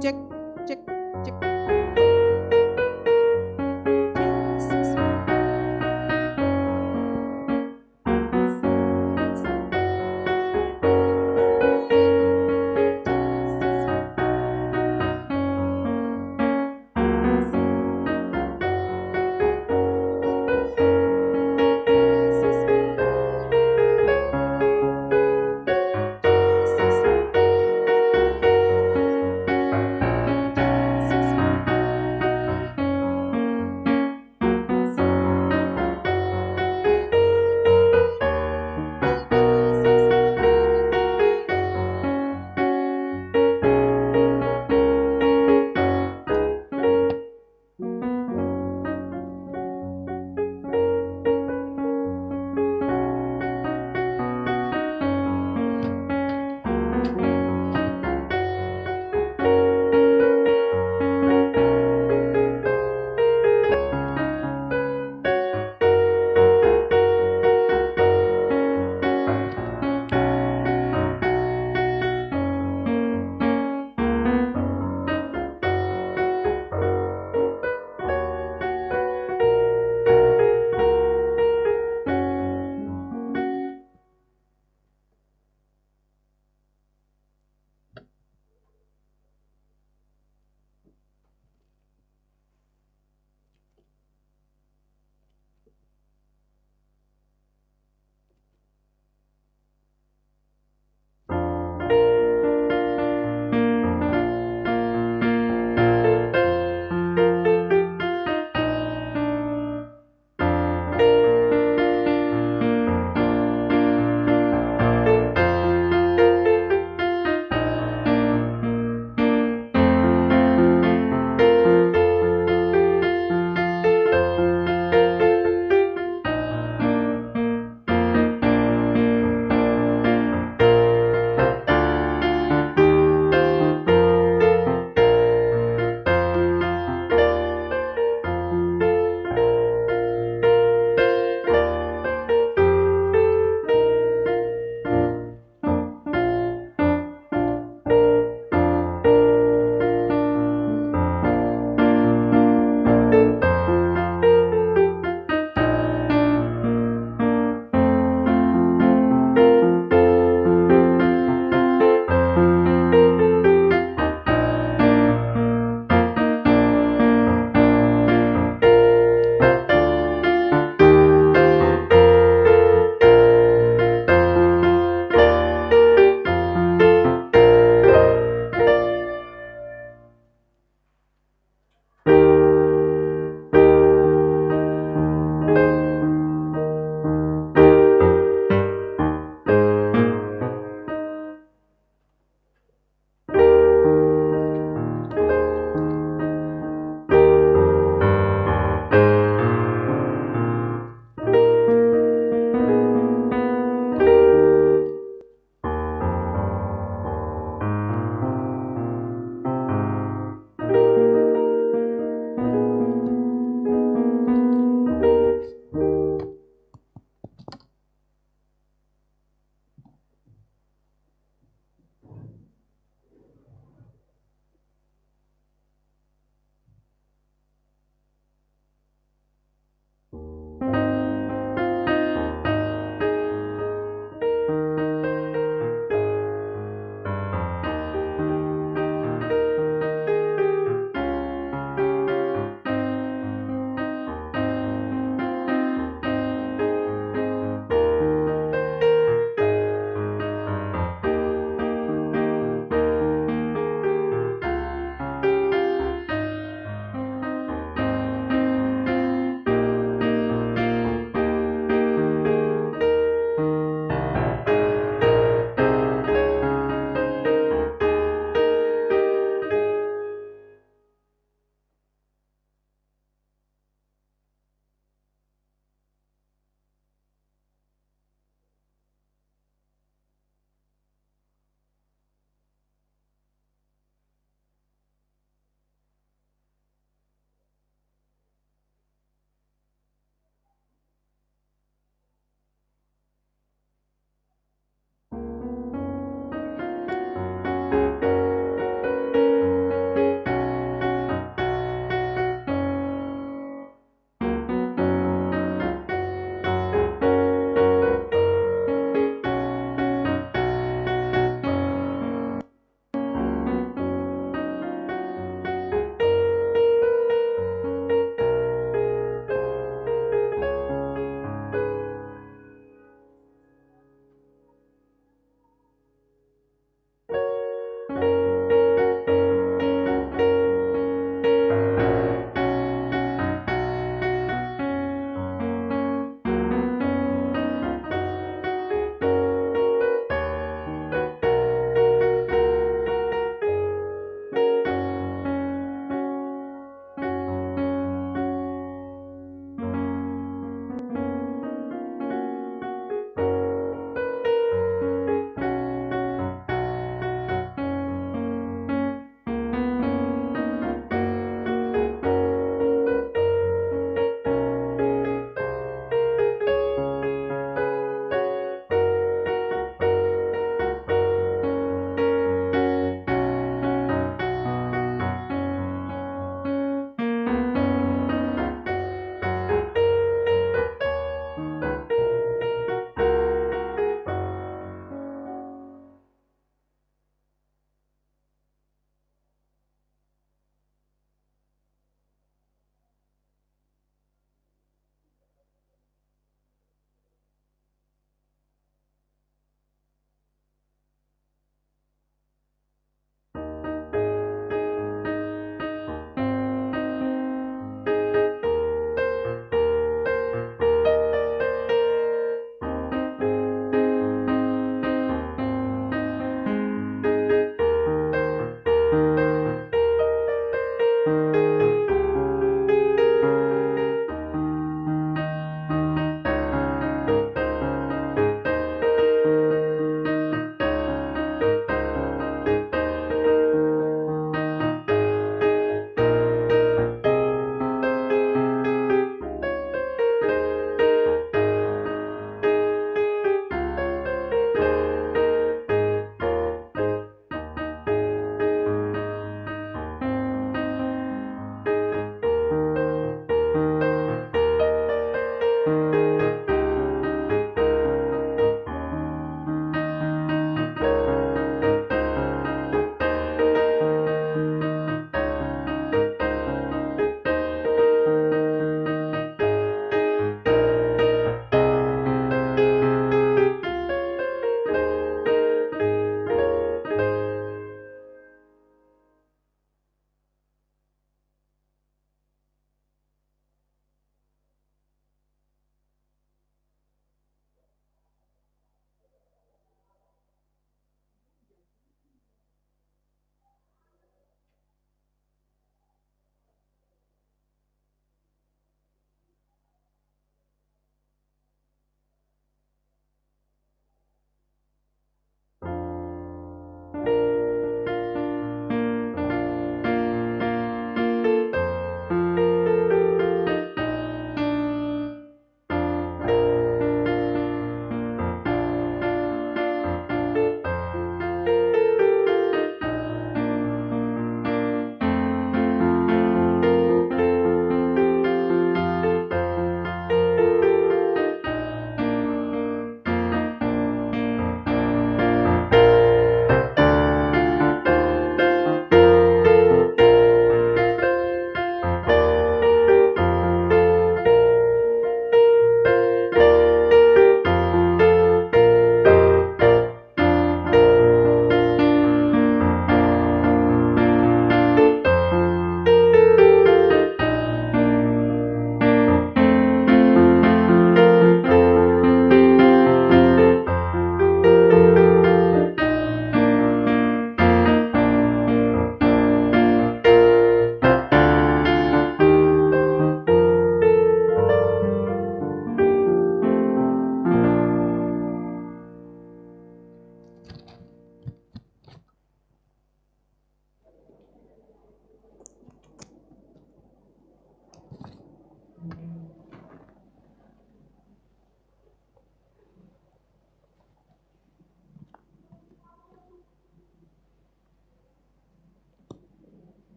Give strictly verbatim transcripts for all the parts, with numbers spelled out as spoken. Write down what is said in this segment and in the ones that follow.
Cek, cek, cek.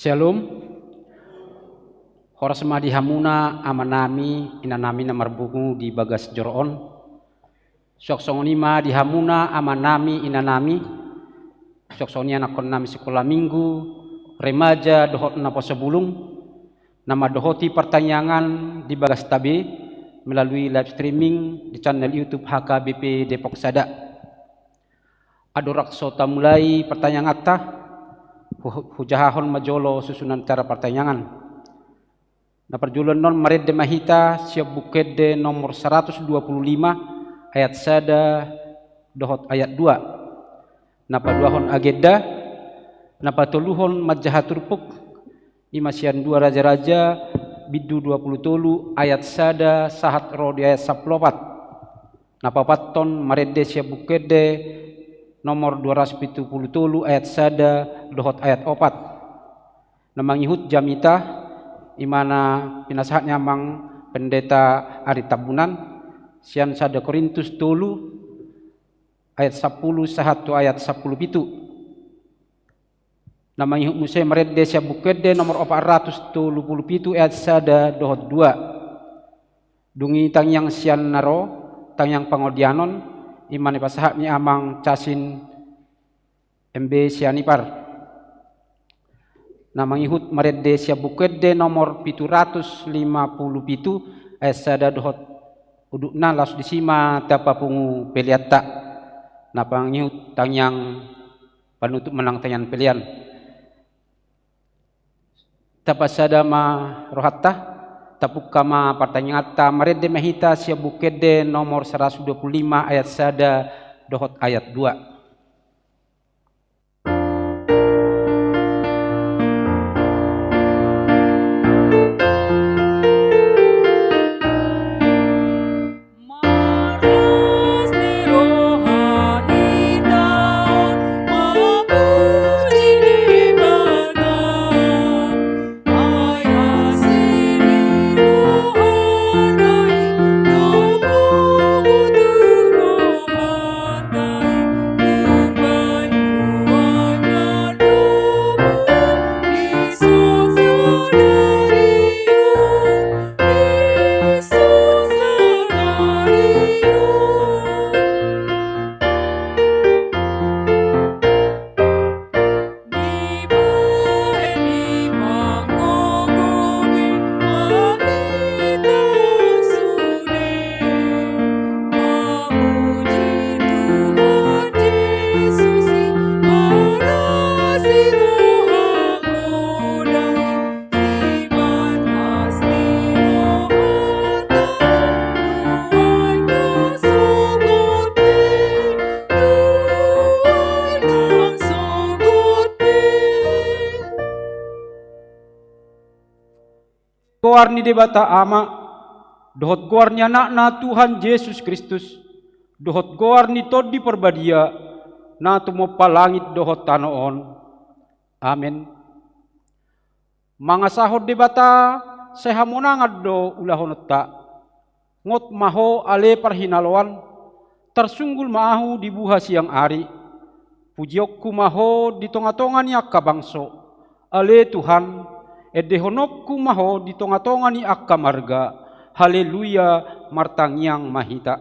Shalom. Horas ma di hamuna amanami, inanami na marpungu di bagas joro on. Suang songon i ma di hamuna amanami, inanami, suang songon i anakkonnami sikola minggu, remaja dohot naposo bulung, na mandohoti partangiangan di bagasta be melalui live streaming di channel YouTube H K B P Depok Sada. Andorang so tamulai partangianganta, hu-, hujahahon ma jolo susunan acara partangiangan. Na parjolo annon marende ma hita sian Buku Ende nomor saratus dua pulu lima ayat sada dohot ayat dua. Na paduahon agenda, na patoluhon manjaha turpuk, i ma sian dua Raja-raja bindu dua pulu tolu ayat sada sahat ro di ayat sampulu opat. Na paopathon marende sian Buku Ende nomor dua ratus pitu pulu tolu ayat sada dohot ayat opat. Na mangihut jamita, i ma na pinasahat ni amang pendeta Ari Tambunan, sian sada Korintus tolu ayat sampulu sahat tu ayat sampulu pitu. Na mangihut muse marende sian Buku Ende nomor opat ratus tolu pulu pitu ayat sada dohot dua. Dung i tangiang sian na ro, tangiang pangodianon, i ma na pasahat ni amang Casin M B Sianipar. Na mangihut marende sian Buku Ende nomor pitu ratus lima pulu pitu ayat sada dohot udutna, laos disi ma tapapungu peleanta. Na mangihut tangiang panutup manang tangiang pelean. Tapasada ma rohanta, tapungka ma partangianganta, marende ma hita sian Buku Ende nomor saratus dua pulu lima ayat sada dohot ayat dua. Goar ni Debata Ama, dohot goar ni Anakna Tuhan Jesus Kristus, dohot goar ni Tondi Parbadia, na tumompa langit dohot tano on. Amen. Mangasahon Debata sai hamonangan do ulahononta. Ngot ma ho ale parhinaloan, tarsunggul ma ahu di buha siang ari. Pujionku ma ho di tonga-tonga ni angka bangso, ale Tuhan, endehononku ma ho di tonga-tonga ni angka marga. Haleluya, martangiang ma hita.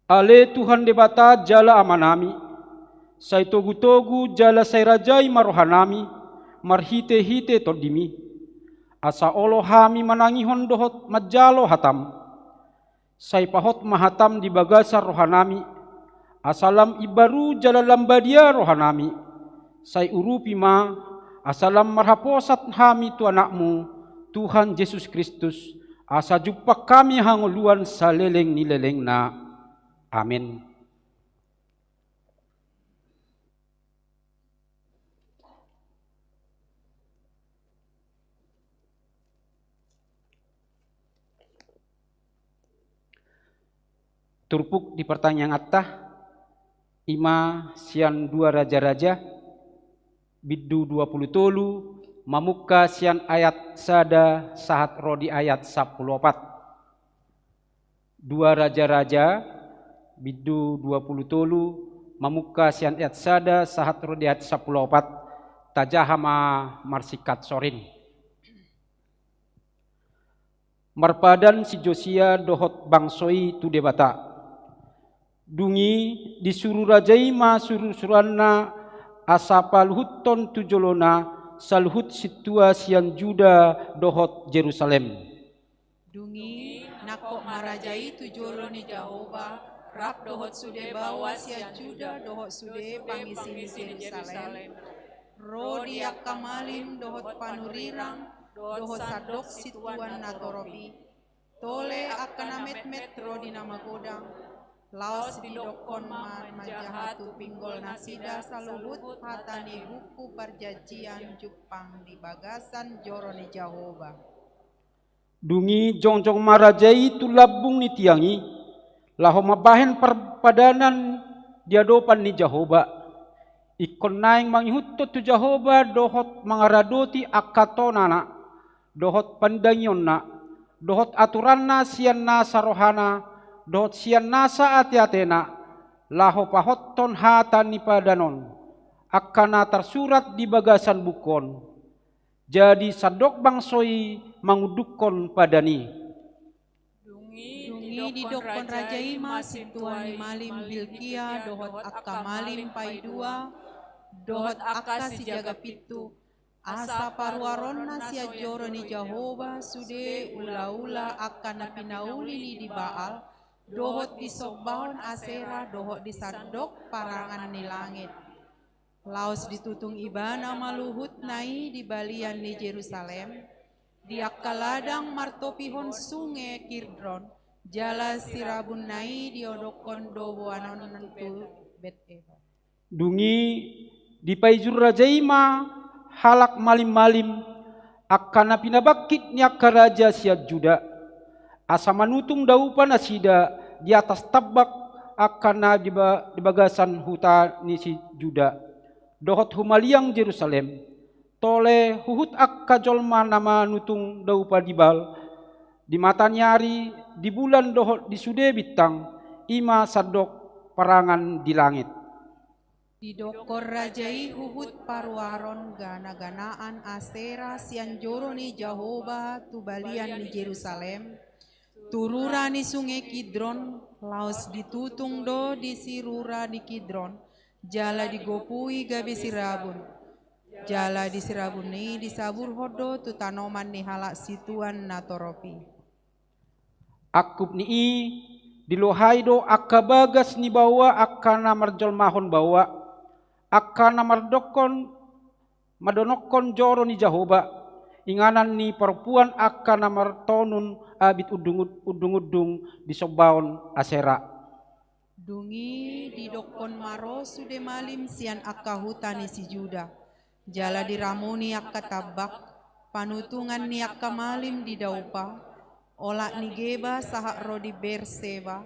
Ale Tuhan Debata jala Amanami, sai togu-togu jala sai rajai ma rohanami marhite-hite Tondimi, asa olo hami manangihon dohot manjalo hataM. Sai pahot ma hataM di bagasan rohanami, asa lam imbaru jala lam badia rohanami. Sai urupi ma, asa lam marhaposan hami tu AnakMu, Tuhan Jesus Kristus, asa jumpang hami hangoluan saleleng ni lelengna. Amen. Turpuk di partangianganta, i ma sian dua Raja-raja, bindu dua pulu tolu, mamungka sian ayat sada sahat ro di ayat sampulu opat. Dua Raja-raja, bindu dua pulu tolu, mamungka sian ayat sada sahat ro di ayat sampulu opat. Tajaha ma marsingkat sorin. Marpadan si Josia dohot bangso i tu Debata. Dung i disuru raja i ma surusuruanna asa paluhuthon tu jolona saluhut sintua sian Juda dohot Jerusalem. Dung i nangkok ma raja i tu jolo ni Jahowa, rap dohot sude baoa sian Juda dohot sude pangisi ni Jerusalem, ro di angka malim dohot panurirang dohot sandok sintua na torop i, tole angka na metmet ro di na magodang, laos didokkon ma manjaha tu pinggol nasida saluhut hata ni buku parjanjian jumpang di bagasan joro ni Jahowa. Dung i jongjong ma raja i tu lambung ni tiang i, laho mambahen parpadanan di adopan ni Jahowa. Ingkon naeng mangihuthon tu Jahowa dohot mangaradoti angka tonana, dohot pandangionna, dohot aturanna sian nasa rohana, dohot sian nasa ateatena, laho pahothon hata ni padan on, angka na tarsurat di bagasan buku on. Jadi sandok bangso i mangundukhon padan i. Dung i didokkon raja i ma sintua ni malim Hilkia dohot angka malim paidua dohot angka sijaga pintu, asa paruaronna sian joro ni Jahowa sude ulaula angka na pinauli ni di Baal dohot disombahon Asera dohot di sandok parangan ni langit. Laos ditutung ibana ma luhutna i di balian ni Jerusalem, di angka ladang martopihon sunge Kidron, jala sirabunna i diodokkon do boanon tu Bet-Even. Dung i dipaijur raja i ma halak malim-malim, angka na pinabangkit ni angka raja sian Juda, asa manutung daupa nasida di atas tambak angka na di ba-, di bagasan huta ni si Juda, dohot humaliang Jerusalem, tole huhut angka jolma na manutung daupa di Baal, di mata ni ari, di bulan dohot di sude bintang, i ma sandok parangan di langit. Didokkon raja i huhut paruaron gana-ganaan Asera sian joro ni Jahowa tu balian ni Jerusalem, tu rura ni sunge Kidron, laos ditutung do di si rura ni Kidron, jala digopui gabe sirabun. Jala di sirabun i disaburhon do tu tanoman ni halak situan na torop i. Angkup ni i, dilohai do angka bagas ni baoa angka na marjolmahon baoa, angka na mardokkon, madonokkon joro ni Jahowa, inganan ni parompuan angka na martonun abit undung-, undung-undung disombahon Asera. Dung i didokkon ma ro sude malim sian angka huta ni si Juda, jala diramuni angka tambak, panutungan ni angka malim di daupa, olat ni Geba sahat ro di Berseba,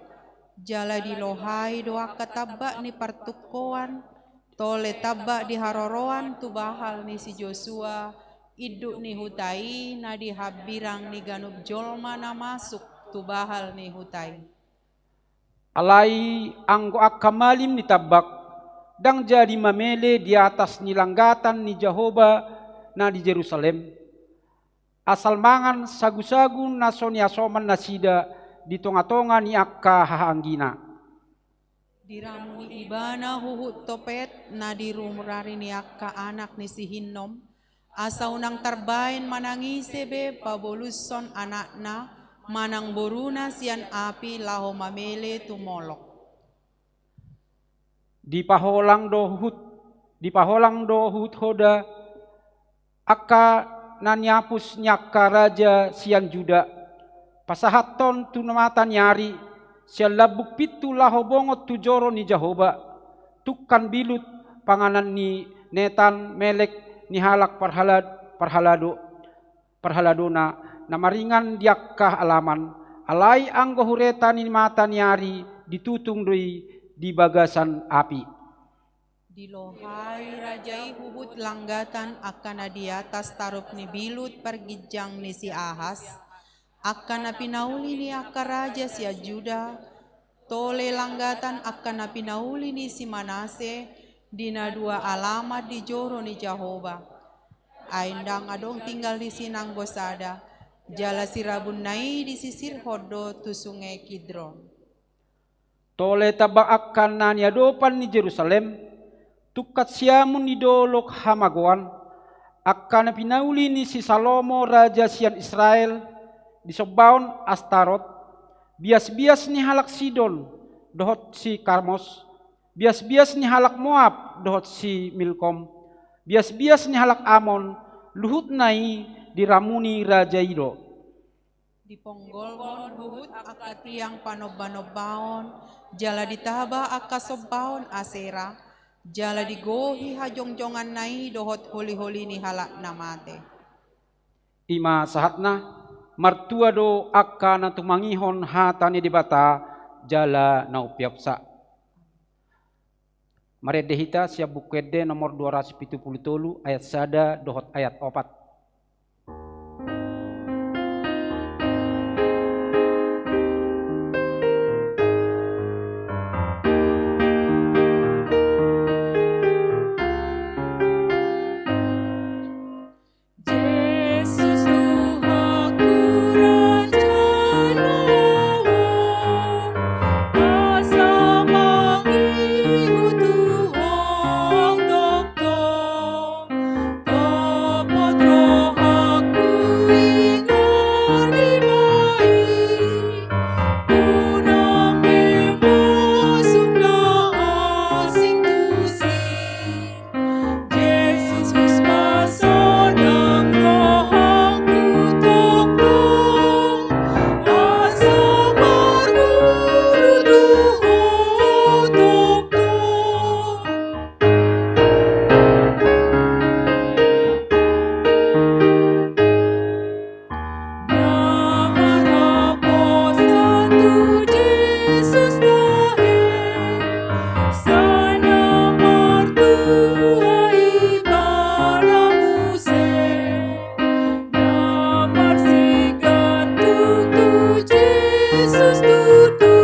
jala dilohai do angka tambak ni partungkoan, tole tambak di haroroan tu bahal ni si Josua, induk ni huta i na di hambirang ni ganup jolma na masuk tu bahal ni huta i. Alai anggo angka malim ni tambak, ndang jadi mamele di atas ni langgatan ni Jahowa na di Jerusalem, asal mangan sagu-sagu na so niasoman nasida di tonga-tonga ni angka hahaanggina. Diramuni ibana huhut Topet na di rura ni angka anak ni si Hinnom, asa unang tarbaen manang ise be pabolushon anakna manang boruna sian api laho mamele tu Molok. Dipaholang do huhut, dipaholang do huhut Hoda angka na niapus ni angka raja sian Juda, pasahathon tu mata ni ari, sian lambung pintu laho bongot tu joro ni Jahowa, tungkan bilut panganan ni Netan, Melek ni halak parhala-, parhalado, parhaladona, na maringan di angka alaman, alai anggo hureta ni mata ni ari ditutung do i di bagasan api. Dilohai raja i huhut langgatan angka na di atas tarup ni bilut parginjang ni si Ahas, angka na pinauli ni angka raja sian Juda, tole langgatan angka na pinauli ni si Manase, Di na dua alaman di joro ni Jahowa. Ai ndang adong tinggal disi nanggo sada, jala sirabunna i disisirhon do tu sunge Kidron. Tole tambang angka na niadopan ni Jerusalem, tungkan siamun ni dolok hamagoan, angka na pinauli ni si Salomo raja sian Israel, disombahon Astarot, biasbias ni halak Sidon dohot si Karmos, biasbias ni halak Moab dohot si Milkom, biasbias ni halak Amon, luhutna i diramuni raja i do. Diponggolhon huhut angka tiang panombanombaon, jala ditaba angka sombahon Asera, jala digohi hajongjonganna i dohot holiholi ni halak na mate. I ma sahatna, martua do angka na tumangihon hata ni Debata jala na umpeopsa. Marende hita sian Buku Ende nomor dua ratus pitu pulu tolu, ayat sada dohot ayat opat. Jesus, rohangku raja na laho, asa mangihut tu Ho tongtong. Dapot rohangku ingot di Ho i, unang be masuk na asing tusi. Jesus, hupasahat rohangku tongtong, asa marguru tu Ho tongtong. Na marhaposan tu Jesus tahe, sai na martua ibana muse. Na marsigantung tu Jesus tutu,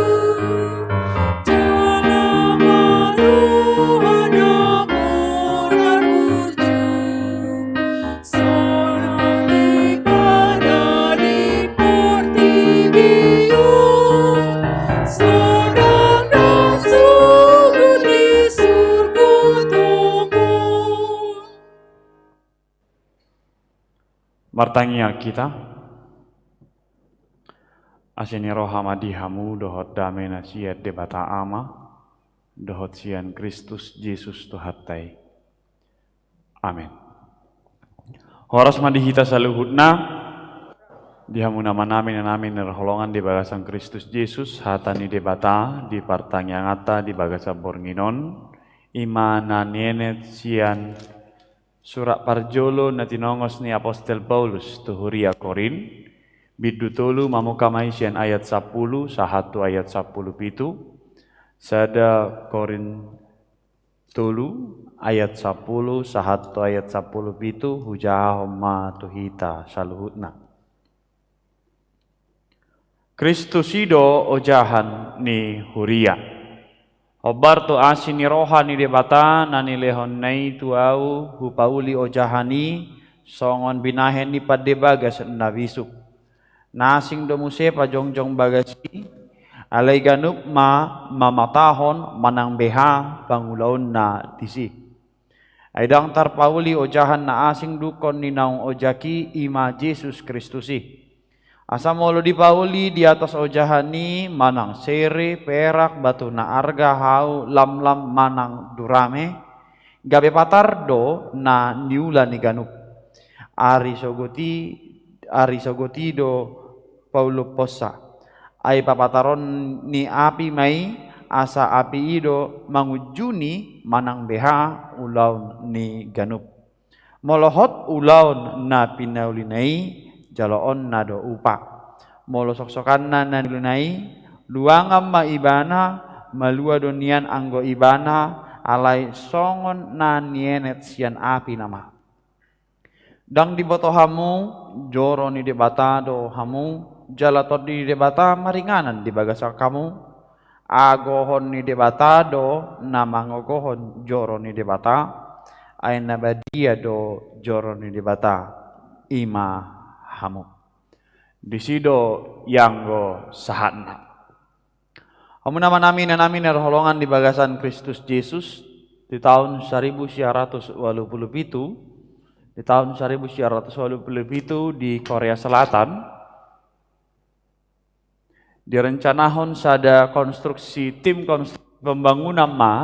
jala marroha na murjar burju. Sonang ibana di portibi on, sonang na suhut di surgo tongtong. Martangiang hita. Asi ni roha ma di hamu dohot dame na sian Debata Ama dohot sian Kristus Jesus Tuhanta i. Amen. Horas ma di hita saluhutna, di hamu na manami na naeng marhaholongan di bagasan Kristus Jesus, hata ni Debata di partangianganta di bagasan borngin on, i ma na nienet sian surat parjolo na tinongos ni apostel Paulus tu huria Korint, bindu tolu, mamungka ma i sian ayat sampulu sahat tu ayat sampulu pitu, sada Korint tolu ayat sampulu sahat tu ayat sampulu pitu, hujahahon ma tu hita saluhutna. Kristus i do ojahan ni huria. Hombar tu asi ni roha ni Debata na nilehonna i tu ahu hupauli ojahan i songon binahen ni pande bagas na bisuk. Na asing do muse pajongjong bagas i, alai ganup ma mamatahon manang beha pangulaonna disi. Ai ndang tarpauli ojahan na asing dungkon ni naung ojak i, i ma Jesus Kristus i. Asa molo dipauli di atas ojahan i manang sere, perak, batu na arga, hau, lamlam manang durame, gabe patar do na niula ni ganup. Ari sogot i, ari sogot i do paulumhonsa. Ai papataron ni api ma i, asa api i do mangunjuni manang beha ulaon ni ganup. Molo hot ulaon na pinaulina i, jaloonna do upa. Molo soksokanna na niulina i, luangan ma ibana, malua do nian anggo ibana, alai songon na nienet sian api nama. Ndang diboto hamu, joro ni Debata do hamu, jala Tondi ni Debata maringanan di bagasan hamu. Agohon ni Debata do na mangogohon joro ni Debata, ai na badia do joro ni Debata, i ma hamu. Disi do ianggo sahatna. Hamu amanami, inanami na hinaholongan di bagasan Kristus Jesus, di tahun saribu sia ratus ualu pulu pitu, di tahun saribu sia ratus ualu pulu pitu di Korea Selatan, direncanahon sada konstruksi, tim konstruksi pembangunan ma,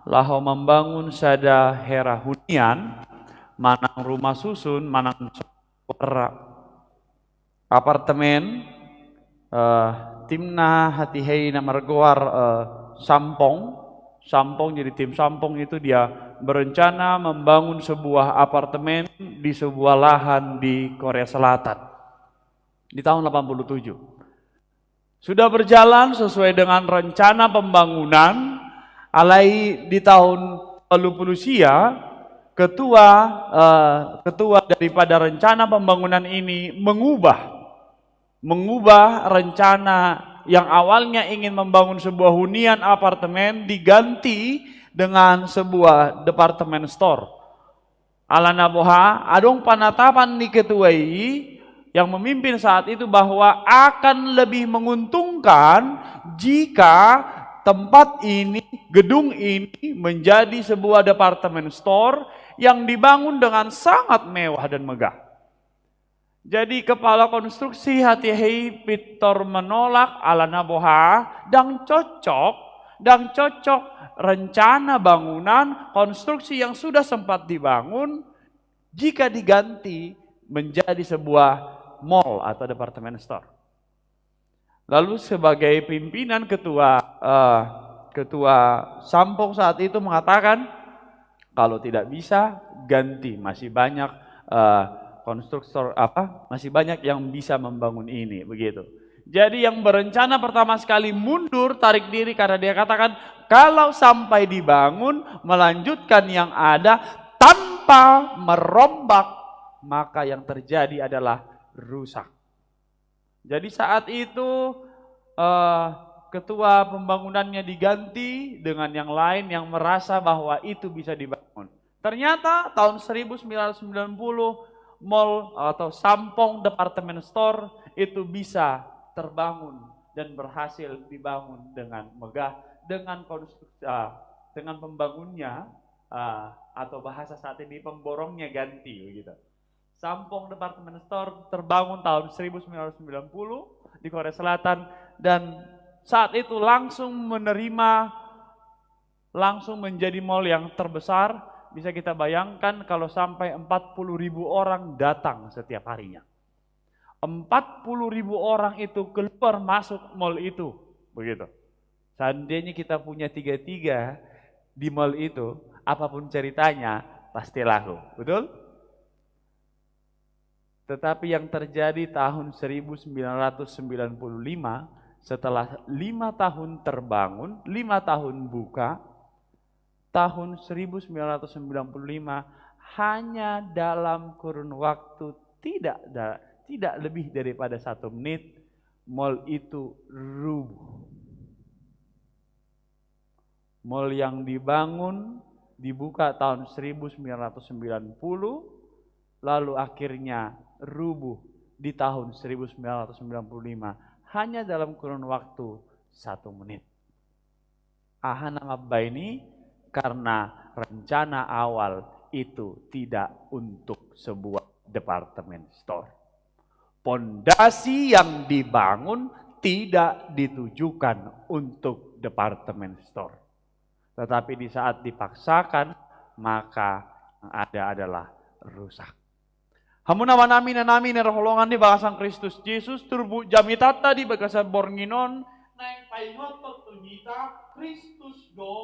laho mambangun sada hera hunian, manang rumah susun, manang apartemen, eh, timna hatiha i na margoar, eh, Sampong. Sampong, jadi tim Sampong itu dia berencana membangun sebuah apartemen di sebuah lahan di Korea Selatan di tahun delapan puluh tujuh. Sudah berjalan sesuai dengan rencana pembangunan, alai di tahun ualu pulu sia, ketua, eh, ketua daripada rencana pembangunan ini mengubah, mengubah rencana yang awalnya ingin membangun sebuah hunian apartemen diganti dengan sebuah department store. Alana boha, adong panatapan ni ketua i yang memimpin saat itu bahwa akan lebih menguntungkan jika tempat ini, gedung ini menjadi sebuah department store yang dibangun dengan sangat mewah dan megah. Jadi kepala konstruksi hatiha i pintor menolak, alana boha, ndang cocok, ndang cocok rencana bangunan konstruksi yang sudah sempat dibangun jika diganti menjadi sebuah mall atau department store. Lalu sebagai pimpinan, ketua, eh, ketua Sampong saat itu mengatakan, kalau tidak bisa, ganti, masih banyak, eh, konstruktor, apa, masih banyak yang bisa membangun ini, begitu. Jadi yang berencana pertama sekali mundur, tarik diri, karena dia katakan, kalau sampai dibangun, melanjutkan yang ada tanpa merombak, maka yang terjadi adalah rusak. Jadi saat itu, eh, ketua pembangunannya diganti dengan yang lain yang merasa bahwa itu bisa dibangun. Ternyata tahun seribu sembilan ratus sembilan puluh, mall atau Sampong Department Store itu bisa terbangun dan berhasil dibangun dengan megah, dengan konstruksi, ah, dengan pembangunnya, ah, atau bahasa saat ini, pemborongnya ganti, begitu. Sampong Department Store terbangun tahun seribu sembilan ratus sembilan puluh di Korea Selatan, dan saat itu langsung menerima, langsung menjadi mall yang terbesar. Bisa kita bayangkan kalau sampai empat puluh ribu orang datang setiap harinya. Empat puluh ribu orang itu keluar masuk mall itu, begitu. Seandainya kita punya tiga-tiga di mall itu, apapun ceritanya, pasti laku. Betul? Tetapi yang terjadi tahun seribu sembilan ratus sembilan puluh lima, setelah lima tahun terbangun, lima tahun buka, tahun seribu sembilan ratus sembilan puluh lima, hanya dalam kurun waktu tidak da-, tidak lebih daripada satu menit, mall itu rubuh. Mall yang dibangun, dibuka tahun seribu sembilan ratus sembilan puluh, lalu akhirnya rubuh di tahun seribu sembilan ratus sembilan puluh lima, hanya dalam kurun waktu satu menit. Aha na mambahen i? Karena rencana awal itu tidak untuk sebuah department store. Pondasi yang dibangun tidak ditujukan untuk department store. Tetapi di saat dipaksakan, maka yang ada adalah rusak. Hamu amanami, inanami na hinaholongan di bagasan Kristus Jesus, turpuk jamitanta di bagasan borngin on naeng paingothon tu hita, Kristus do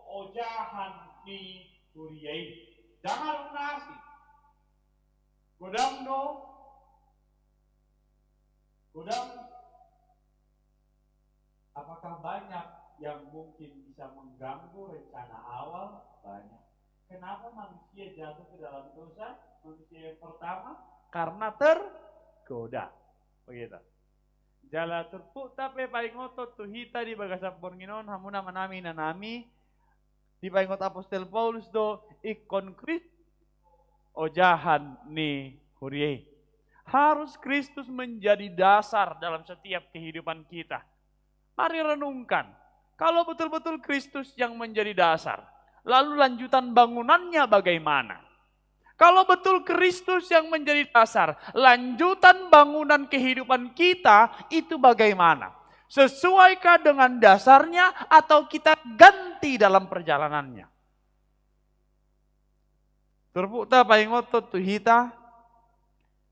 ojahan ni huria i. Ndang adong na asing. Godang do, godang. Apakah banyak yang mungkin bisa mengganggu rencana awal? Banyak. Kenapa manusia jatuh ke dalam dosa? Manusia yang pertama, karena tergoda. Begitu. Jala turpukta pe paingothon tu hita di bagasan borngin on, hamu na amanami, inanami, dipaingot apostel Paulus do, ingkon Kristus ojahan ni huria i. Harus Kristus menjadi dasar dalam setiap kehidupan kita. Mari renungkan, kalau betul-betul Kristus yang menjadi dasar, lalu lanjutan bangunannya bagaimana? Kalau betul Kristus yang menjadi dasar, lanjutan bangunan kehidupan kita itu bagaimana? Sesuaikah dengan dasarnya atau kita ganti dalam perjalanannya? Turpukta paingothon tu hita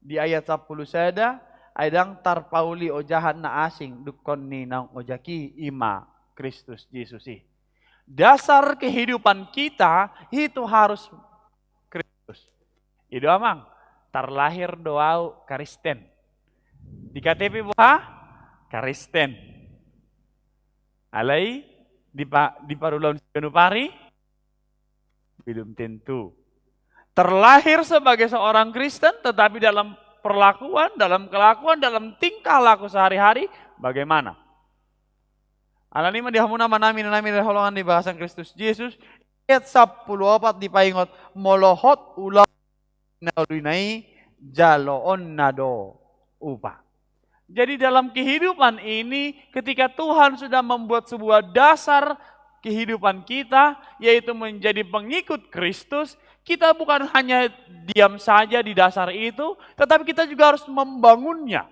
di ayat sampulu sada, ai ndang tarpauli ojahan na asing dungkon ni naung ojak i, i ma Kristus Jesus i. Dasar kehidupan kita itu harus Kristus. I do amang, tarlahir do au Kristen. Di K T P boha? Kristen. Alai di pa-, di parulaon siganup ari? Belum tentu. Terlahir sebagai seorang Kristen, tetapi dalam perlakuan, dalam kelakuan, dalam tingkah laku sehari-hari, bagaimana? Alani i ma di hamu na amanami, inanami, na hinaholongan di bagasan Kristus Jesus, ayat sampulu opat dipaingot, molo hot ulaon na uli na i, jaloonna do upa. Jadi dalam kehidupan ini, ketika Tuhan sudah membuat sebuah dasar kehidupan kita, yaitu menjadi pengikut Kristus, kita bukan hanya diam saja di dasar itu, tetapi kita juga harus membangunnya.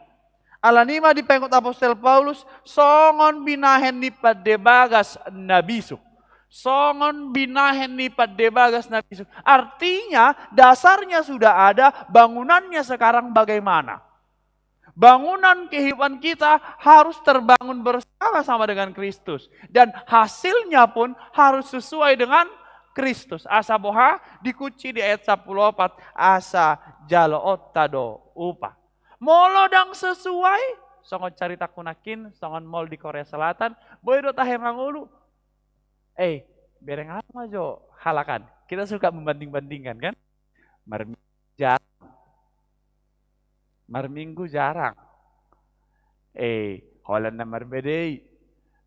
Alani i ma dipaingot apostel Paulus, songon binahen ni pande bagas na bisuk. Songon binahen ni pande bagas na bisuk. Artinya, dasarnya sudah ada, bangunannya sekarang bagaimana? Bangunan kehidupan kita harus terbangun bersama-sama dengan Kristus. Dan hasilnya pun harus sesuai dengan Kristus. Asa boha? Dikunci di ayat sampulu opat, asa jaloonta do upa. Molo ndang sesuai, songon caritangku nangkin, songon molo di Korea Selatan, boi do tahe mangolu. Eh, bereng aha ma jo halak an? Kita suka membanding-bandingkan, kan? Marminggu jarang. Marminggu jarang. Eh, holan na marbadai.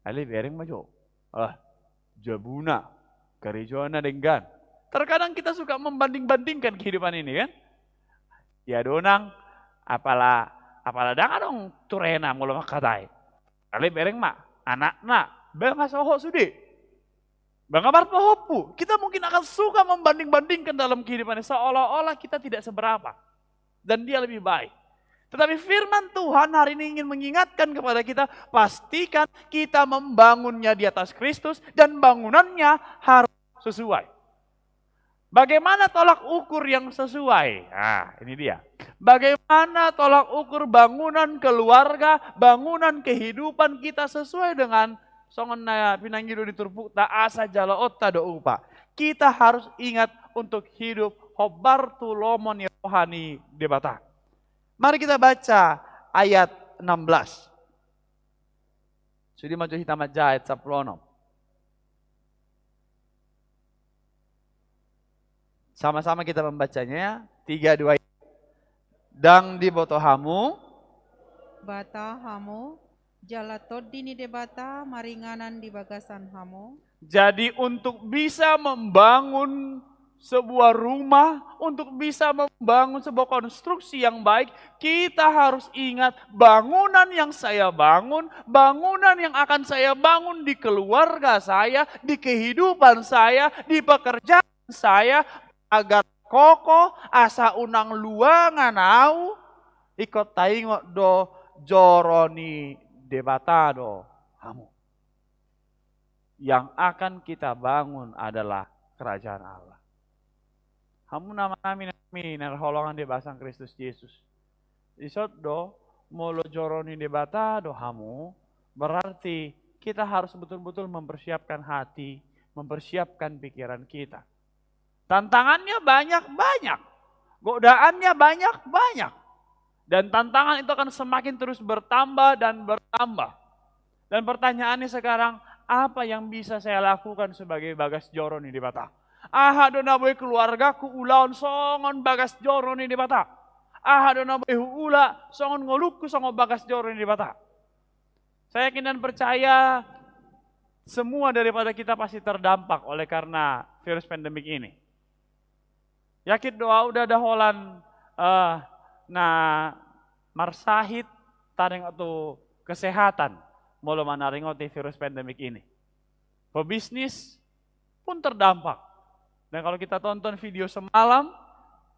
Alai bereng ma jo. Ah, jabuna, karejona denggan. Terkadang kita suka membanding-bandingkan kehidupan ini, kan? Ya donang, apala, apala ndang adong turena molo mangkatai. Alai bereng ma, anakna, ba nga sohot sude. Ba nga marpahompu. Kita mungkin akan suka membanding-bandingkan dalam kehidupan ini, seolah-olah kita tidak seberapa. Dan dia lebih baik. Tetapi firman Tuhan hari ini ingin mengingatkan kepada kita, pastikan kita membangunnya di atas Kristus dan bangunannya harus sesuai. Bagaimana tolak ukur yang sesuai? Nah, ini dia. Bagaimana tolak ukur bangunan keluarga, bangunan kehidupan kita sesuai dengan songon na pinangido ni turpukta, asa jaloonta do upa. Kita harus ingat untuk hidup hombar tu lomo ni roha ni Debata. Mari kita baca ayat enam belas. Sude ma jo hita manjaha ayat sampulu onom. Sama-sama kita membacanya, ya. Tiga, dua, ya. Ndang diboto hamu. Bata hamu, jala Tondi ni Debata maringanan di bagasan hamu. Jadi, untuk bisa membangun sebuah rumah, untuk bisa membangun sebuah konstruksi yang baik, kita harus ingat, bangunan yang saya bangun, bangunan yang akan saya bangun di keluarga saya, di kehidupan saya, di pekerjaan saya, agar kokoh, asa unang luangan au, ingkon taingot do, joro ni Debata do hamu. Yang akan kita bangun adalah kerajaan Allah. Hamu na amanami, inanami, na hinaholongan di bagasan Kristus Jesus. Dison do, molo joro ni Debata do hamu, berarti kita harus betul-betul mempersiapkan hati, mempersiapkan pikiran kita. Tantangannya banyak-banyak. Godaannya banyak-banyak. Dan tantangan itu akan semakin terus bertambah dan bertambah. Dan pertanyaannya sekarang, apa yang bisa saya lakukan sebagai bagas joro ni Debata? Aha do na boi keluargaku ulaon songon bagas joro ni Debata? Aha do na boi huula songon ngolungku songon bagas joro ni Debata? Saya yakin dan percaya semua daripada kita pasti terdampak oleh karena virus pandemik ini. Yakin do ahu ndada holan, eh, na marsahit taringot tu kesehatan molo manaringoti virus pandemik ini. Pebisnis pun terdampak. Dan kalau kita tonton video semalam,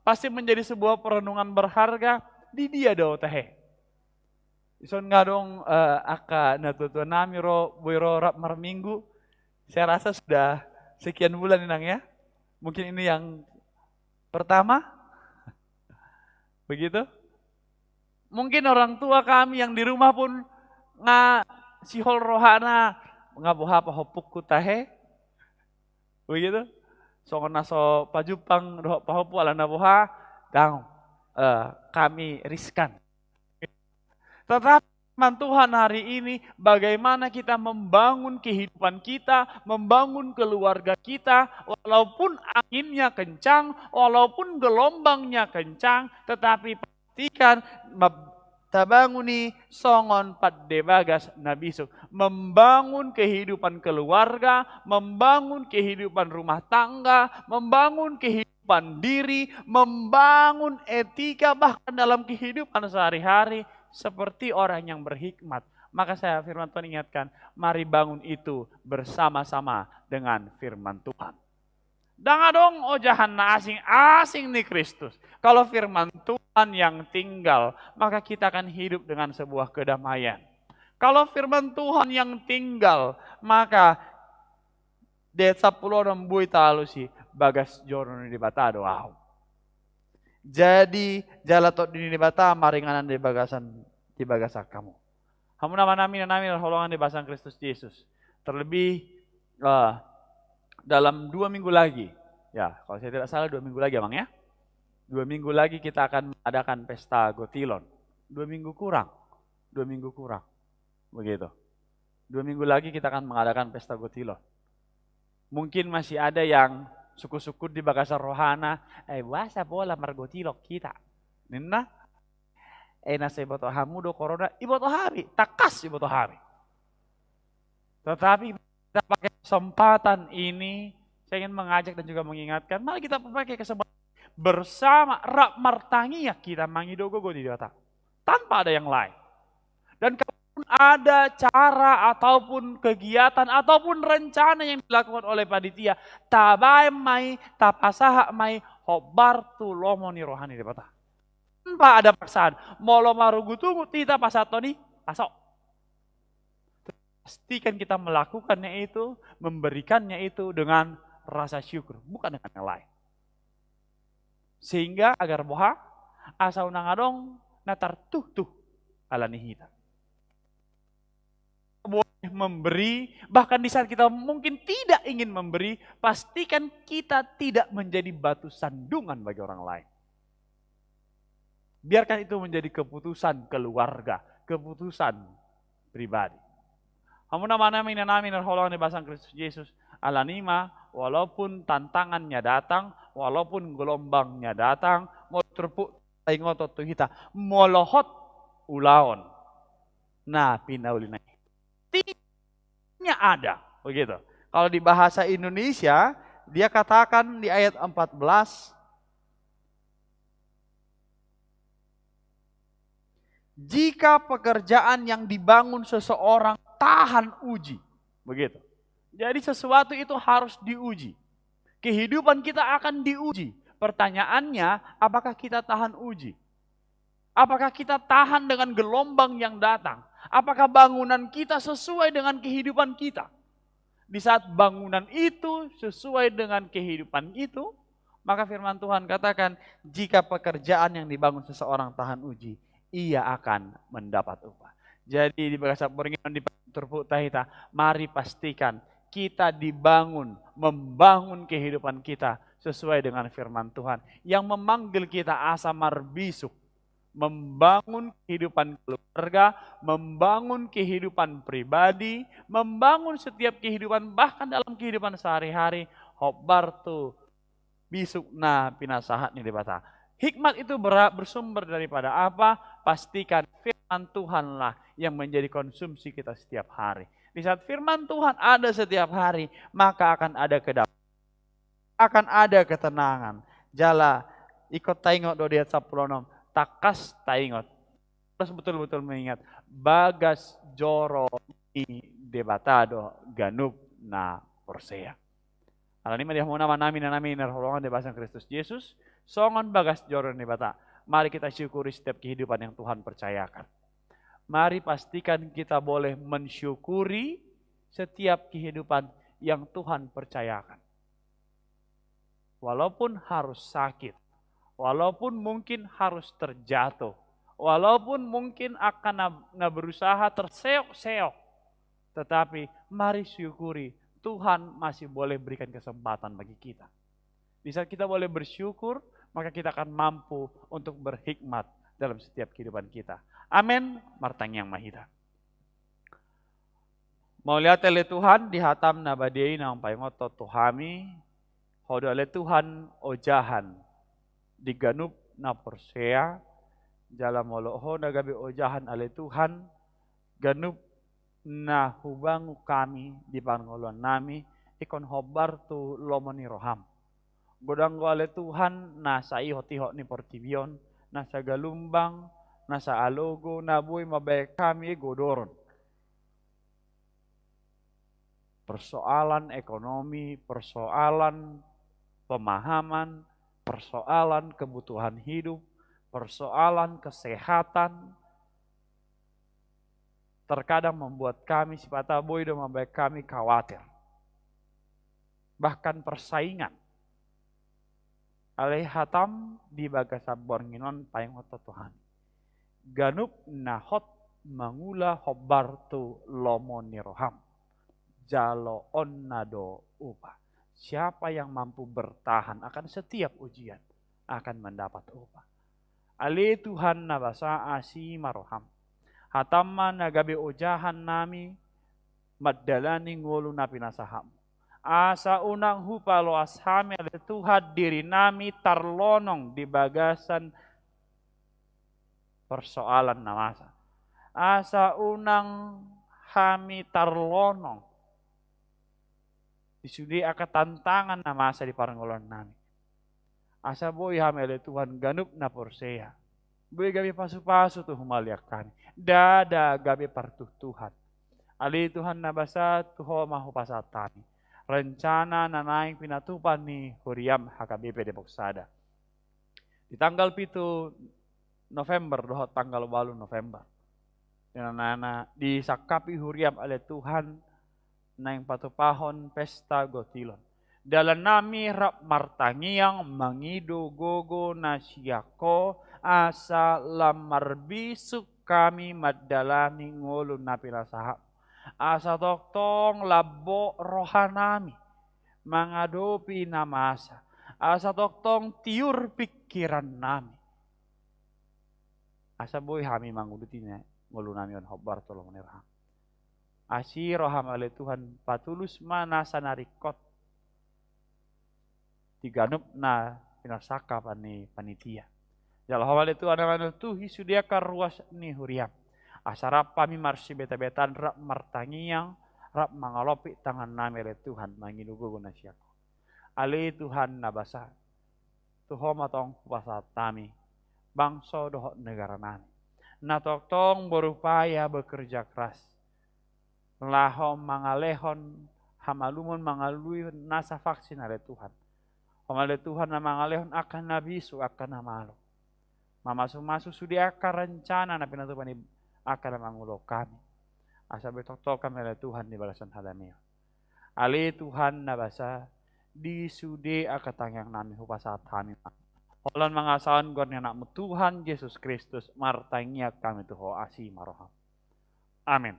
pasti menjadi sebuah perenungan berharga di dia do tahe. Dison nga adong, eh, angka natuatua nami ro, boi ro rap marminggu. Saya rasa sudah sekian bulan, Inang, ya. Mungkin ini yang pertama. Begitu. Mungkin orang tua kami yang di rumah pun nga sihol rohana, nga boha pahompungku tahe. Begitu. Songon na so pajumpang dohot pahompu, alana boha, dang, eh, kami riskan. Tetapi firman Tuhan hari ini, bagaimana kita membangun kehidupan kita, membangun keluarga kita, walaupun anginnya kencang, walaupun gelombangnya kencang, tetapi pastikan ma-, tabangun i songon pande bagas na bisuk. Membangun kehidupan keluarga, membangun kehidupan rumah tangga, membangun kehidupan diri, membangun etika, bahkan dalam kehidupan sehari-hari seperti orang yang berhikmat. Maka saya, firman Tuhan ingatkan, mari bangun itu bersama-sama dengan firman Tuhan. Dang adong ojahan na asing, asing ni Kristus. Kalau firman Tuhan yang tinggal, maka kita akan hidup dengan sebuah kedamaian. Kalau firman Tuhan yang tinggal, maka di ayat sampulu onom, boi talusi, bagas joro ni Debata do ahu. Jadi, jala tondi ni Debata maringanan di bagasan, di bagasan hamu. Hamu amanami, inanami na hinaholongan di bagasan Kristus Jesus. Terlebih, eh, dalam dua minggu lagi, ya, kalau saya tidak salah dua minggu lagi, Amang, ya. Dua minggu lagi kita akan mengadakan pesta Gotilon. Dua minggu kurang. Dua minggu kurang. Begitu. Dua minggu lagi kita akan mengadakan pesta Gotilon. Mungkin masih ada yang sungkun-sungkun di bagasan rohana, "Eh, boasa pola margotilon hita?" ninna. Eh, na so iboto hamu do corona, iboto hami, tangkas iboto hami. Tetapi kita pakai kesempatan ini, saya ingin mengajak dan juga mengingatkan, mari kita pakai kesempatan bersama, rap martangiang, kita mangido gogo di Debata. Tanpa ada yang lain. Dan kalaupun ada cara ataupun kegiatan ataupun rencana yang dilakukan oleh panitia, tabaen ma i, tapasahat ma i hombar tu lomo ni roha ni Debata. Tanpa ada paksaan. Molo marugut-ugut hita pasahathon i, paso. Pastikan kita melakukannya itu, memberikannya itu dengan rasa syukur, bukan dengan yang lain. Sehingga agar boha, asa unang adong na tartuhtuh ala ni hita. Boleh memberi, bahkan di saat kita mungkin tidak ingin memberi, pastikan kita tidak menjadi batu sandungan bagi orang lain. Biarkan itu menjadi keputusan keluarga, keputusan pribadi. Hamu amanami, inanami na hinaholongan di bagasan Kristus Jesus, ala ni i ma, walaupun tantangannya datang, walaupun gelombangnya datang, molo turpuk taingoton tu hita, molo hot ulaon na pinauli na i, tinggalnya ada. Begitu. Kalau di bahasa Indonesia, dia katakan di ayat empat belas, "Jika pekerjaan yang dibangun seseorang tahan uji." Begitu. Jadi sesuatu itu harus diuji. Kehidupan kita akan diuji. Pertanyaannya, apakah kita tahan uji? Apakah kita tahan dengan gelombang yang datang? Apakah bangunan kita sesuai dengan kehidupan kita? Di saat bangunan itu sesuai dengan kehidupan itu, maka firman Tuhan katakan, "Jika pekerjaan yang dibangun seseorang tahan uji, ia akan mendapat upah." Jadi di bagasan borngin on, di turpukta hita, mari pastikan kita dibangun, membangun kehidupan kita sesuai dengan firman Tuhan yang memanggil kita asa marbisuk, membangun kehidupan keluarga, membangun kehidupan pribadi, membangun setiap kehidupan, bahkan dalam kehidupan sehari-hari, hombar tu bisuk na pinasahat ni Debata. Hikmat itu bera-, bersumber daripada apa? Pastikan firman firman Tuhanlah yang menjadi konsumsi kita setiap hari. Di saat firman Tuhan ada setiap hari, maka akan ada kedamaian, akan ada ketenangan. Jala, ingkon taingot do di ayat sampulu onom, tangkas taingot. Harus betul-betul mengingat, bagas joro ni Debata do ganup na porsea. Alani i ma di hamu na, hamu na, hamu na na hinaholongan di bagasan Kristus Jesus, songon bagas joro ni Debata, mari kita syukuri setiap kehidupan yang Tuhan percayakan. Mari pastikan kita boleh mensyukuri setiap kehidupan yang Tuhan percayakan. Walaupun harus sakit, walaupun mungkin harus terjatuh, walaupun mungkin angka na, na berusaha terseok-seok, tetapi mari syukuri, Tuhan masih boleh berikan kesempatan bagi kita. Di saat kita boleh bersyukur, maka kita akan mampu untuk berhikmat dalam setiap kehidupan kita. Amen. Martangiang ma hita. Mauliate ale Tuhan, di hatam na badia i naung paingothon tu hami, Ho do ale Tuhan ojahan di ganup na porsea, jala molo Ho na gabe ojahan ale Tuhan, ganup na hubangun hami di parngoluan nami, ingkon hombar tu lomo ni roham. Godang do ale Tuhan, nasa ihot-ihot ni portibi on, nasa galumbang, nasa alogo, na boi mambahen hami godoron. Persoalan ekonomi, persoalan pemahaman, persoalan kebutuhan hidup, persoalan kesehatan, terkadang membuat kami, sipata boi do mambahen hami khawatir. Bahkan persaingan. Alai hatam di bagasan borngin on paingothon tu hami. Ganup na hot mangula hombar tu lomo ni roham, jaloonna do upa. Siapa yang mampu bertahan akan setiap ujian akan mendapat upah. Ale Tuhan na basa, asi ma roham. Hatam ma na gabe ojahan nami mandalani ngolu na pinasahatmu. Asa unang hupaloas hami ale Tuhan diri nami tarlonong di bagasan persoalan na masa. Asa unang hami tarlonong di sude angka tantangan na masa di parngoluan nami. Asa boi hami ale Tuhan ganup na porsea. Boi gabe pasu-pasu tu humaliang hami. Ndada gabe partuktuhan. Ale Tuhan na basa, tu Ho ma hupasahat hami rencana na naeng pinatupa ni huriam H K B P Depok Sada. Di tanggal pitu November dohot tanggal ualu November. Di na, na, na disangkapi huriam ale Tuhan naeng patupahon pesta gotilon. Dalan nami rap martangiang mangido gogo na sian Ho, asa lam marbisuk hami mandalani ngolu na pinasahat. Asa tongtong lambok roha nami mangadopi na masa. Asa tongtong tiur pingkiran nami. Asa boi hami manguduti na ngolu nami on hombar tu lomo ni roham. Asi roham ale Tuhan, patulus ma nasa na ringkot di ganup na pinasangkap ni panitia. Jala Ho ma ale Tuhan na manuntuhi sude angka ruas ni huriam. Asa rap hami marsibeta-betaan, rap martangiang, rap mangalompit tangan nami ale Tuhan, mangido gogo na sian Ho. Ale Tuhan na basa, tu Ho ma tong hupasahat hami bangso dohot negara nami. Na tongtong berupaya bekerja keras laho mangalehon hamalumon mangalului nasa vaksin ale Tuhan. Ho ma ale Tuhan na mangalehon angka na bisuk, angka na malo. Mamasu-masu sude angka rencana na pinatupa ni angka na mangulahon hami. Asa boi tongtong hami ale Tuhan di bagasan hadameon. Ale Tuhan na basa, di sude angka tangiang nami hupasahat hami ma. Holan mangasahon goar ni Anakmu Tuhan Jesus Kristus, martangiang hami tu Ho, asi ma roham. Amen.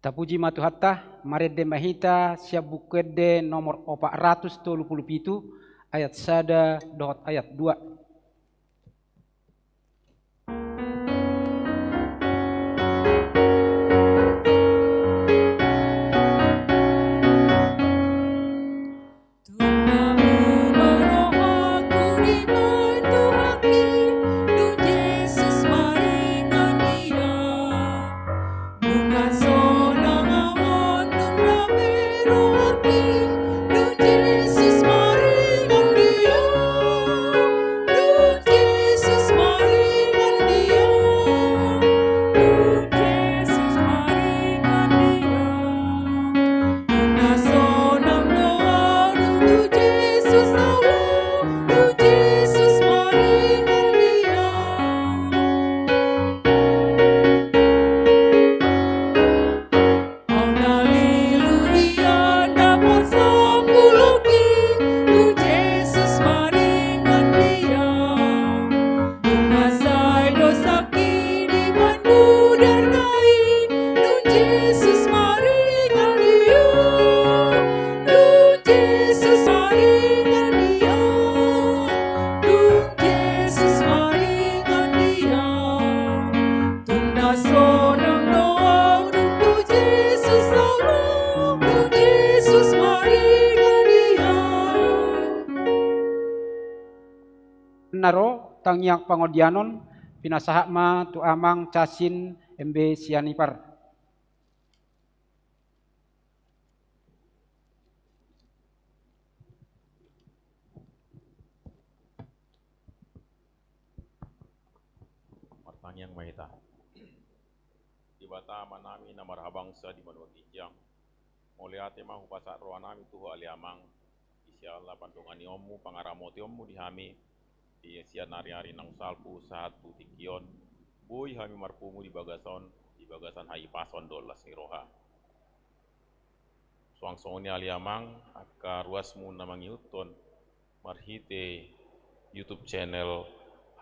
Tapuji ma Tuhanta, marende ma hita sian Buku Ende nomor opat ratus tolu pulu pitu, ayat sada dohot ayat dua. Na ro tangiang pangodianon, pinasahat ma tu amang Casin M B Sianipar. Martangiang ma hita. Debata Amanami na marhabangsa di banua ginjang, mauliate ma hupasahat rohanami tu Ho ale Amang, di siala pandonganionmu, pangaramotionmu di hami, di sian ari-ari naung salpu sahat tu tingki on, boi hami marpungu di bagasan, di bagasan hahipason dohot las ni roha. Suang songon i ale Amang, angka ruasmu na mangihuthon marhite YouTube channel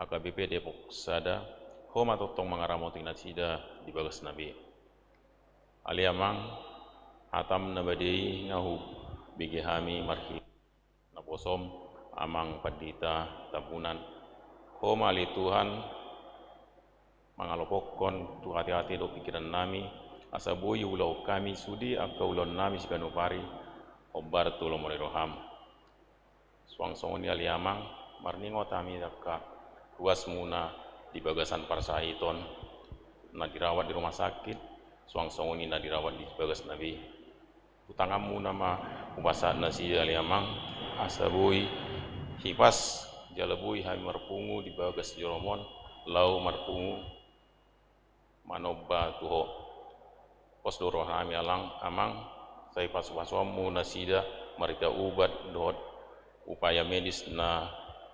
H K B P Depok Sada, Ho ma tongtong mangaramoti nasida di bagasna be. Ale Amang, hatam na bade i nga hubege hami marhite naposom, Amang Pandita Tambunan. Ho ma ale Tuhan, mangalopokkon tu ateate dohot pingkirannami, asa boi huulahon hami sude angka ulaonnami siganup ari, hombar tu lomo ni roham. Suang songon i ale Amang, marningot hami angka ruasmuna di bagasan parsahiton, na dirawat di rumah sakit, suang songon i na dirawat di bagasna be. Tu tanganmuna ma hupasahat nasida ale Amang, asa boi hipas jala boi hami marpungu di bagas jolom on, laho marpungu manomba tu Ho. Pos do rohanami alang, Amang, sai pasu-pasuonmu nasida marhite ubat dohot upaya medis na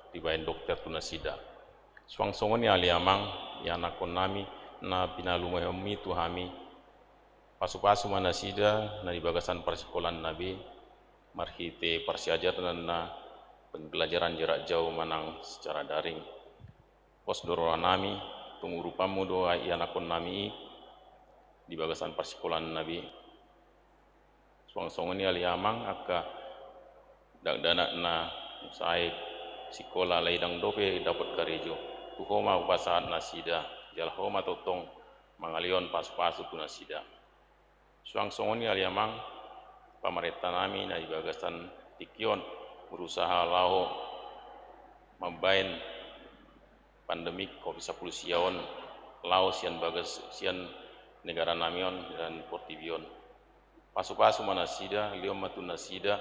dibaen dokter tu nasida. Suang songon i ale Amang, ianakkonnami na pinalumehonmi tu hami, pasu-pasu ma nasida na di bagasan parsikolanna be, marhite parsiajaran na pembelajaran jarak jauh manang secara daring. Pos do rohanami, tung urupanmu do ianakkonnami i di bagasan parsikolanna be. Suang songon i ale Amang, angka dakdanak na sai sikola alai ndang dope dapot karejo, tu Ho ma hupasahat nasida, jala Ho ma tongtong mangalehon pasu-pasu tu nasida. Suang songon i ale Amang, pamarentanami na di bagasan tingki on berusaha laho mambaen pandemi covid sampulu sia on laho sian bagas, sian negaranami on dan portibi on. Pasu-pasu ma nasida, lehon ma tu nasida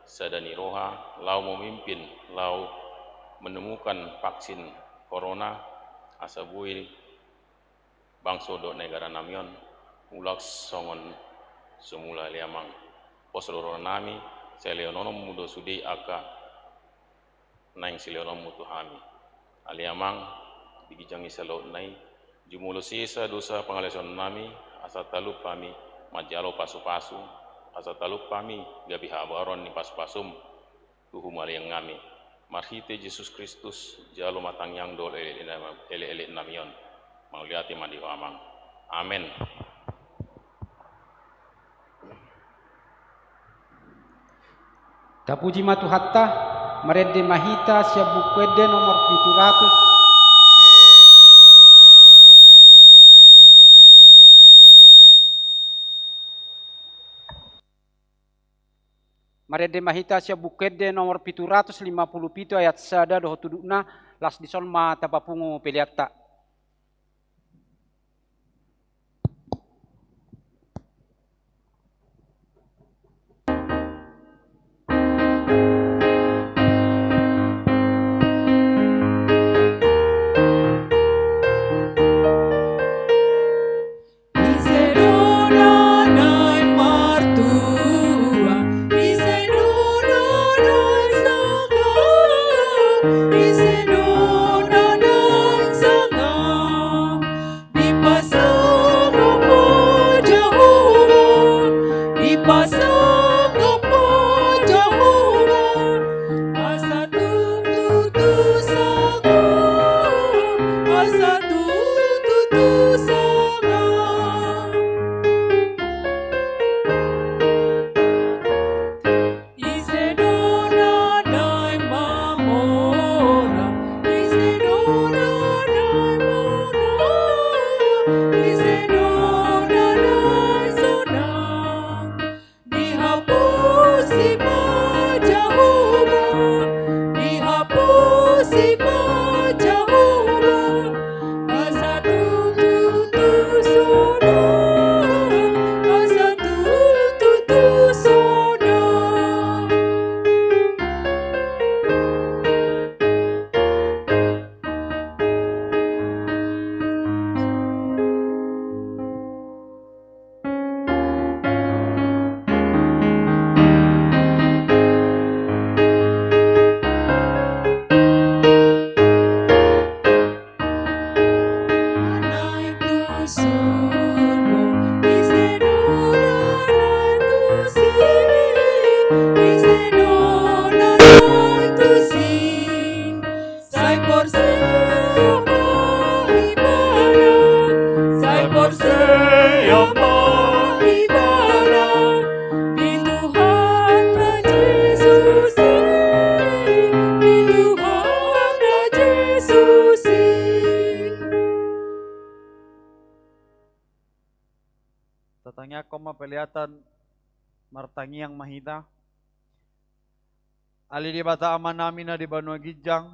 sada ni roha laho memimpin, laho menemukan vaksin corona, asa boi bangso dohot negaranami on mulak songon semula ale Amang. Pos do rohanami, sai lehononmu do sude angka naeng silehononmu tu hami. Ale Amang, di ginjang ni saluhutna i, jumolo sesa dosa pangalaosionnami, asa talup hami manjalo pasu-pasu, asa talup hami gabe habaoron ni pasu-pasum tu humaliangannami. Marhite Jesus Kristus, jalo ma tangiang dohot elek-eleknami on. Mauliate ma di Ho Amang. Amen. Tapuji ma Tuhanta. Marende ma hita sian Buku Ende nomor pitu ratus. Marende ma hita sian Buku Ende nomor pitu ratus lima pulu pitu ayat sada dohot udutna, laos dison ma tapapungu peleanta. Ise do na naeng martua, ise do na naeng sangap, ise do na naeng sangap. Dipasangap ma Jahowa, dipasangap ma Jahowa. Asa tutu tu sangap, asa tutu tu sangap. Ise do na naeng mamora, ise do na naeng mamora, ise do na naeng sonang. Dihapusi ma Jahowa, dihapusi ma Jahowa. Asa tutu tu sonang, asa tutu tu sonang. Sai porsea ma ibana, sai porsea ma ibana, di Tuhanta Jesus i, di Tuhanta Jesus i. Tatangiangkon ma pelean, martangiang ma hita. Ale Debata Amanami na di banua ginjang,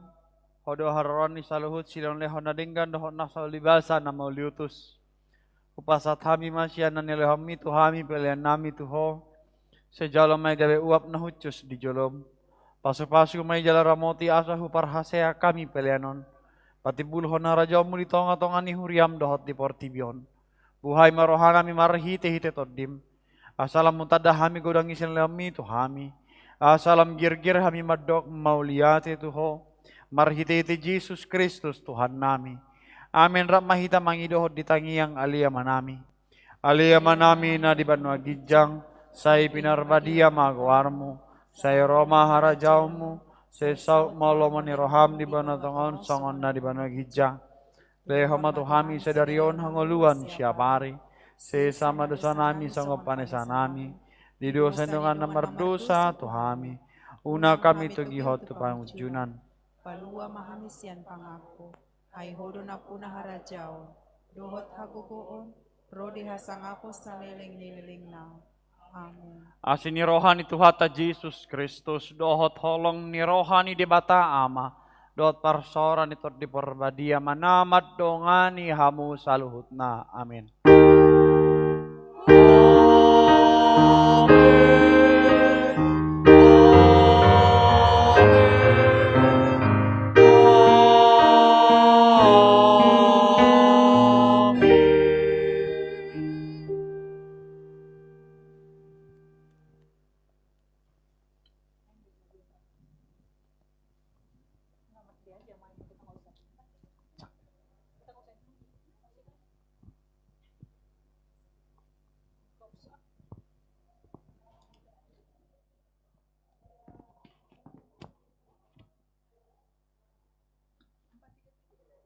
Ho do haroroan ni saluhut silehonlehon na denggan dohot na so ulibasa na mauliutus. Hupasahat hami ma sian na nilehonMi tu hami peleannami tu Ho. Sai jalo ma i gabe uap na hushus di jolom. Pasupasu ma i jala ramoti asa huparhaseang hami pelean on. Patimbulhon harajaonMu di tongatonga ni huriaM dohot di portibi on. Buhai ma rohanami marhitehite TondiM. Asa lam hutanda hami godang ni silehonMi tu hami. Asa lam girgir hami mandok mauliate tu Ho. Marhitehite Jesus Kristus Tuhannami. Amen. Rap ma hita mangidohon di tangiang Ale Amanami. Ale Amanami na di banua ginjang, sai pinarbadia ma goarMu, sai ro ma harajaonMu, sai saut ma lomo ni rohaM di banua tonga on songon na di banua ginjang. Lehon ma tu hami sadari on hangoluan siapari. Sesa ma dosanami songon panesanami di dosa ni dongan na mardosa tu hami. Unang hami togihon tu pangunjunan. Palua ma hami sian pangago. Ai Ho do nampuna harajaon dohot hagogoon ro di hasangapon saleleng ni lelengna. Amen. Asi ni roha ni Tuhanta Jesus Kristus dohot holong ni roha ni Debata Ama dohot parsaoran ni Tondi Parbadia ma na mandongani hamu saluhutna. Amen.